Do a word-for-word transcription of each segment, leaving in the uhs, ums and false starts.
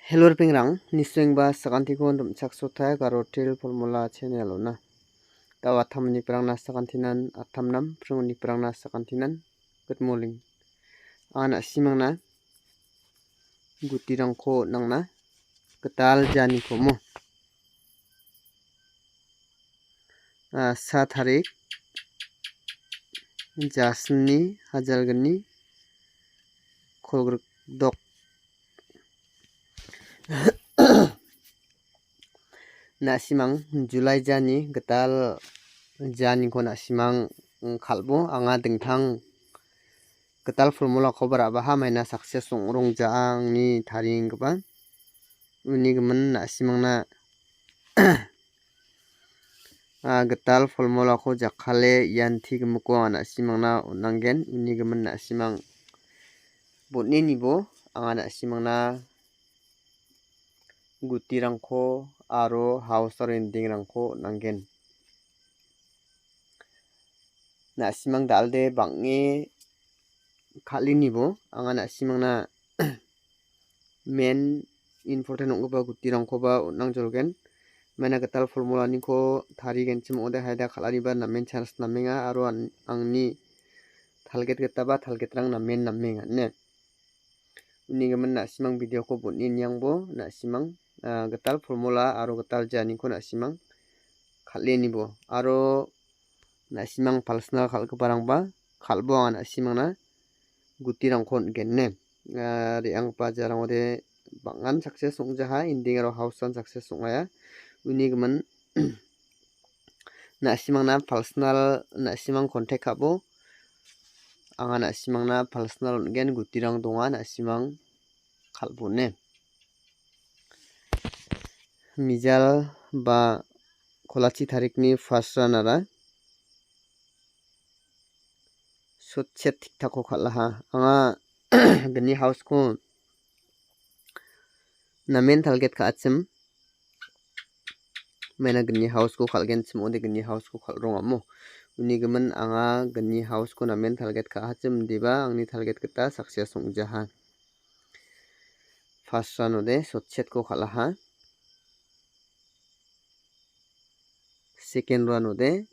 Hello ripengrang, nisoengba sakantikon rim·chaksotaia Garotil Formula channel-ona. Da·o atamniprangna sakantinan atamnam, pringonniprangna sakantinan good morning. Anga na·simangna gutirangko on·angna gital janikomo. Ah, sa tarik, jasni hajalgni kolgrikdok. Na·simang July jani gital janiko na·simang, mm, kal·bo anga dingtang gital formulakoba ra·baha maina success ong·rongja angni tarienggipa. Uni gimin na·simangna ah, gital formulako jakkale ian tigimiko anga na·simangna on·angen. Uni gimin na·simang bon·enibo anga na·simangna gutirangko aro house aro endingrangko on·angen. Na·simang dal·de bang·e kal·enibo anga na·simangna main important ong·gipa gutirangkoba on·angjolgen. Maina gital formulaniko tarigenchim ong·ode haida kal·aniba namen chance namenga aro an-, angni target gitaba targetrang namen namenga ine. Uni gimin na·simang videoko bon·e niangbo na·simang, ah, gital formula aro gital janiko na·simang kal·enibo aro na·simang personal kal·giparangba kal·bo anga na·simangna gutirangko on·gen ine. Ah, re·anggipa jarangode bang·an success ong·jaha, ending aro house-an success ong·aia. Uni gimin na·simangna personal na·simang contact ka·bo. Anga na·simangna personal on·gen, gutirang donga, na·simang kal·bo ine. Mijal ba kolachi tarikni first round-ara sotchet tiktako kal·aha. Anga gni house-ko namen target ka·achim. Maina gni house-ko kal·genchim ong·ode gni house-ko kal·rongamo. Uni gimin anga gni house-ko namen target ka·achim indiba angni target gita success ong·jaha. First round-ode sotchet-ko kal·aha. Second round-ode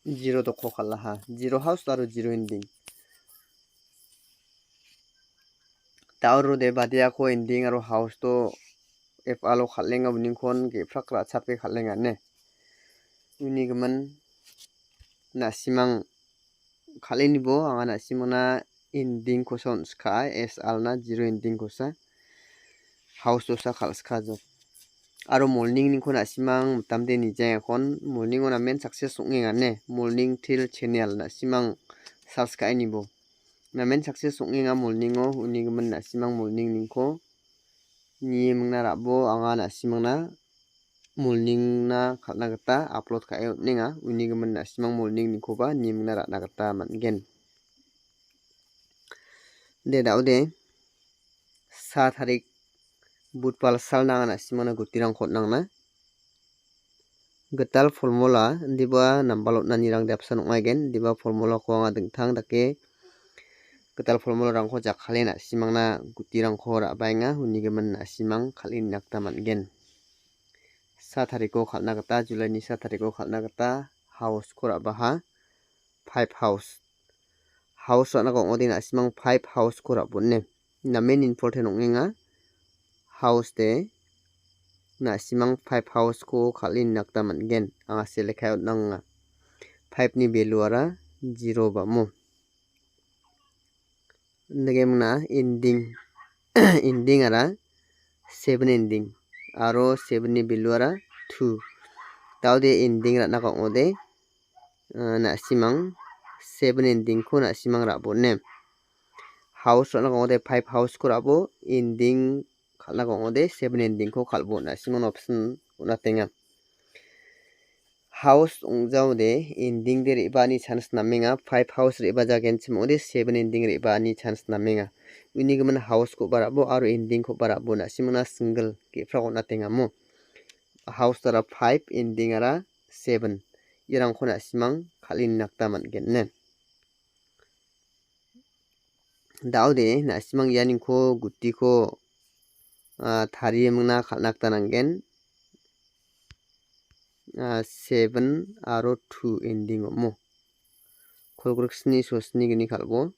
zero dokko kal·aha. Zero house aro zero ending. Daurode badiako ending aro house-o F R-o kal·enga, uninkon ge·prak ra·chape kal·enga ine. Uni gimin na·simang kal·enibo anga na·simangna ending-kosa on·skaa, S R-na zero ending-kosa, house-osa kal·skajo. Aro morning-niko na·simang mitamde nijengakon, morning-o namen success ong·enga ine, morning till channel na·simang search ka·enibo. Namen success ong·enga morning-o, uni gimin na·simang morning-niko nie mingna ra·bo anga na·simangna morning-na kal·na gita upload ka·e on·enga. Uni gimin na·simang morning-nikoba nie mingna ra·na gita man·gen. De, daode sa tarik budbal salna anga na·simangna gutirangko on·angna. Gital formula, indiba nambal on·anirang de apsan ong·aigen. Indiba formulako anga dingtang dake gital formularangko jakkale na·simangna gutirangko ra·baenga, uni gimin na·simang kal·e nina gita man·gen. Sa tariko kal·na gita, July-ni sa tariko kal·na gita house-ko ra·baha, five house. House ra·na ka ong·ode na·simang five house-ko ra·bone. Namen important ong·enga. House de na·simang five house-ko kal·e nina gita man·gen. Anga select ka·e on·angenga. Five-ni value-ara zero ba mo. Indake mingna ending, ending-ara seven ending. Aro seven-ni value-ara two. Daode ending ra·na ka ong·ode, eh, na·simang seven ending-ko na·simang ra·bone. House ra·na ka ong·ode five house-ko ra·bo, ending kal·na ka ong·ode seven ending-ko kal·bo, na·simang option on·atenga. House ong·jaode ending de re·baani chance namenga. Five house re·bajagenchim ong·ode seven ending re·baani chance namenga. Uni gimin house-koba ra·bo aro ending-koba ra·bo, na·simangna single ge·prak on·atenga mo. House-ara five, ending-ara seven. Irangko na·simang kal·e nina gita man·gen ine. Da·ode, na·simang ianiko gutiko, ah, tarie mingna kal·na gita nanggen. Ah, seven aro two ending ong·o. Kolgriksni sosni gni kal·bo.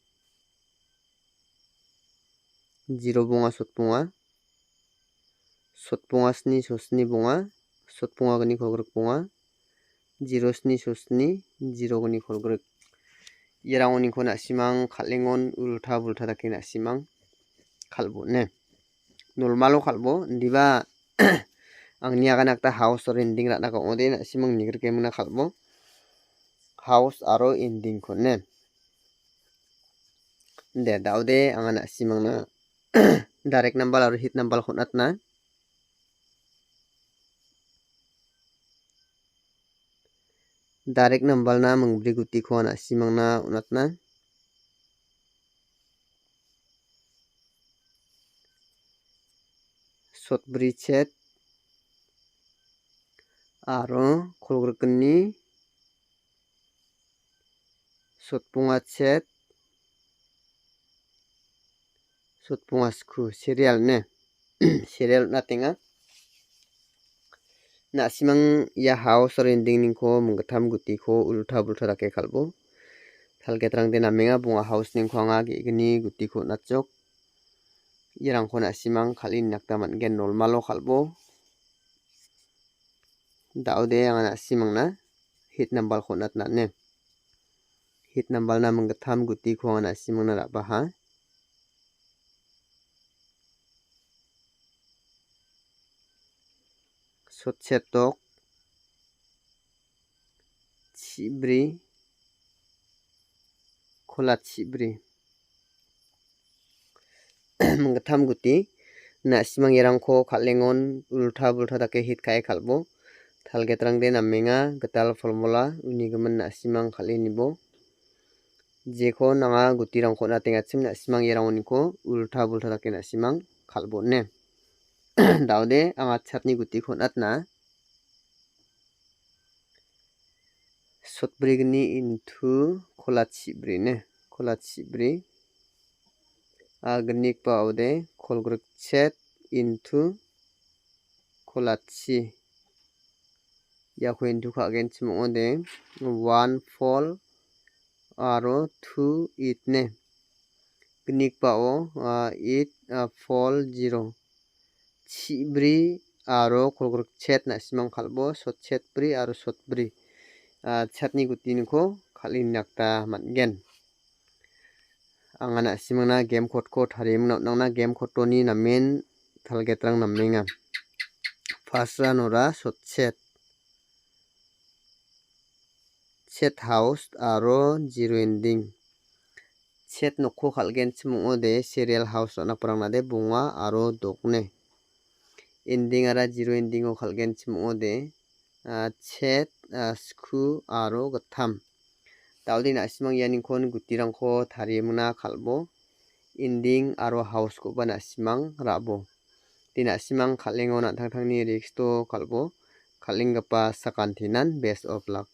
Zero bonga sotbonga. Sotbonga sni sosni bonga. Sotbonga gni kolgrik bonga. Zero sni sosni, zero gni kolgrik. Iarangoniko na·simang kal·engon ulta bulta dake na·simang kal·bo ne. Normalo kal·bo, indiba angni agana gita house aro ending ra·na ka·ode na·simang nigrikemingna kal·bo. House aro ending-ko ne. De, da·ode anga na·simangna direct number aro hit number-ko on·atna. Direct number-na mingbri gutiko na·simangna on·atna. Sotbri chet aro kolgrikni sotbonga chet, sotbonga sku, serial ne. Serial on·atenga. Na·simang ia house aro ending-ningko minggittam gutiko ulta bulta dake kal·bo. Target-rangde namenga, bonga house-ningko anga ge·gni gutiko on·atjok. Iarangko na·simang kal·e nina gita man·gen, normalo kal·bo. Da·ode anga na·simangna hit number-ko on·atna ane. Hit number-na minggittam gutiko anga na·simangna ra·baha. Sotsetok chibri, kola chibri. Minggittam guti, na·simang iarangko kal·engon ulta bulta dake hit ka·e kal·bo. Target-rangde namenga, gital formula, unigimin na·simang kal·e nibo. Jeko nanga gutirangko on·atengachim na·simang iarangoniko ulta bulta dake na·simang kal·bo ne. Da·ode anga chatni gutiko on·atna. Sotbrigni into kola chibri ne, kola chibri. Agnikba ode kolgrik chet into kola chi. Iako into ka·genchim ong·ode one four aro two eight ne. Gnikbao, ah, eight, ah, four zero. Chibri aro kolgrik chet na·simang kal·bo, sotchet bri aro sotbri. Ah, chetni gutiniko kal·e nina gita man·gen. Anga na·simangna game code-ko tarie mingna on·angna, game code-oni namen target-rang namenga. First round-ora sotchet. Chet house aro zero ending. Chet nokko kal·genchim ong·ode serial house ra·na porangna de bonga aro dokne. Ending ara zero ending-o kal·genchim ong·ode, ah, chet, ah, sku aro gittam. Da·ode na·simang ianikon gutirangko tarie mingna kal·bo. Ending aro house-koba na·simang ra·bo. De na·simang kal·engon an·tangtangni risk-o kal·bo. Kal·enggipa sakantinan best of luck.